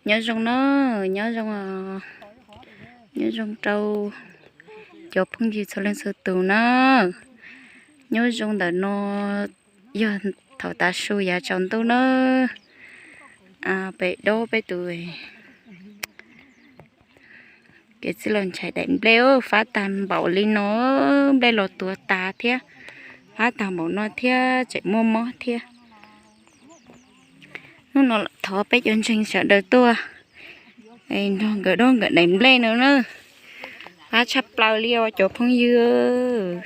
Nyob zoo na, nyob zoo, nyob zoo rau cov phooj ywg txhua leej txhua tus na. Nyob zoo ntawm no yog thaum tav su yav tsaus ntuj na, pem dob peb tus kev txij los ntshai daim nplej fab tag npaum li no, nplej los tuag tas thiab, fab tag npaum no thiab tseem muaj mob thiab. Hnub no thov peb cov ntseeg sawv daws tuaj nrog nkawd dob nkawd daim nplej no na. Fab tshaj plaws li os cov phooj ywg.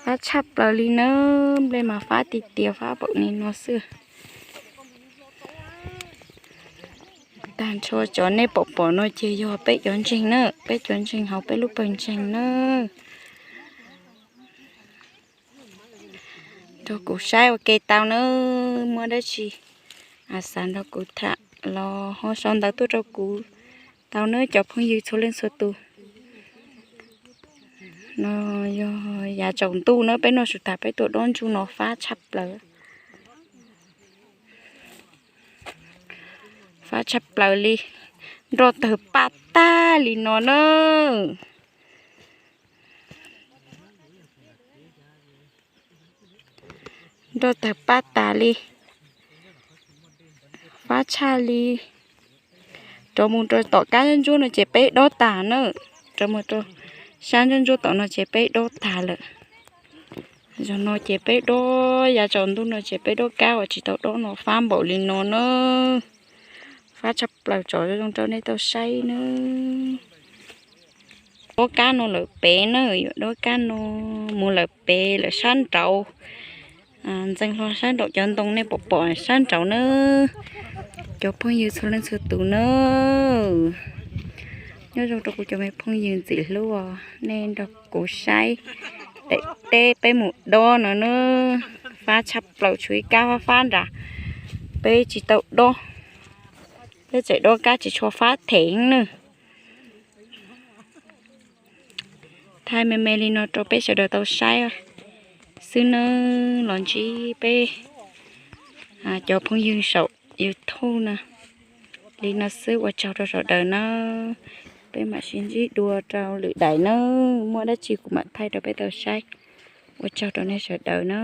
Fab tshaj plaws li na, nplej mas fab tiag tiag fab npaum li no xwb. Tag nrho cov nej pom pom no ces yog peb cov ntseeg na, peb cov ntseeg hauv peb lub pawg ntseeg na. Nrog kuv saib ua ke tau na, muaj dab tsi xav nrog kuv tham los ho sau ntawv tuaj rau kuv tau na cov phooj ywg txhua leej txhua tus. No yog yav tsaus ntuj na peb noj su tas peb tuaj dob ntsuj no fab tshaj plaws. Fab tshaj plaws li, nroj tawg paj tag li no na. Nroj tawg paj tas li, fab tshaj li. Rov mus rau tom kab ntsuab no ces peb dob tas na, rov mus rau sab ntsuab ntsuab tom no ces peb dob tas lawm. Zaum no ces peb dob yav tsaus ntuj no ces peb dob kab uas tsis tau dob no fab npaum li no na. Fab tshaj plaws tsom zoo rau nej tau saib na. Dob kab no lawm pem na, yuav dob kab no mus lawm pem lawm sab nraud. Ntxeev hlo sab nraum cov ntoo nej pom pom sab nraud na. Cov phooj ywg txhua leej txhua tus na, nyob zoo rau kuv cov me phooj ywg ntxim hlub uas nej nrog kuv saib daim teb peb mus dob no na. Fab tshaj plaws tshuav ib kab fab fab nrad, peb tsis tau dob, peb tseem dob kab tsis tshua fab thev na. Thaij me me li no rau peb sawv daws tau saib xwb nawb, los ntsib peb cov phooj ywg saum YouTube na. Li no xwb ua tsaug rau sawv daws na, peb mam sib ntsib dua rau lwm daim na, muaj dab tsi kuv mam thaij rau peb tau saib. Ua tsaug rau nej sawv daws na.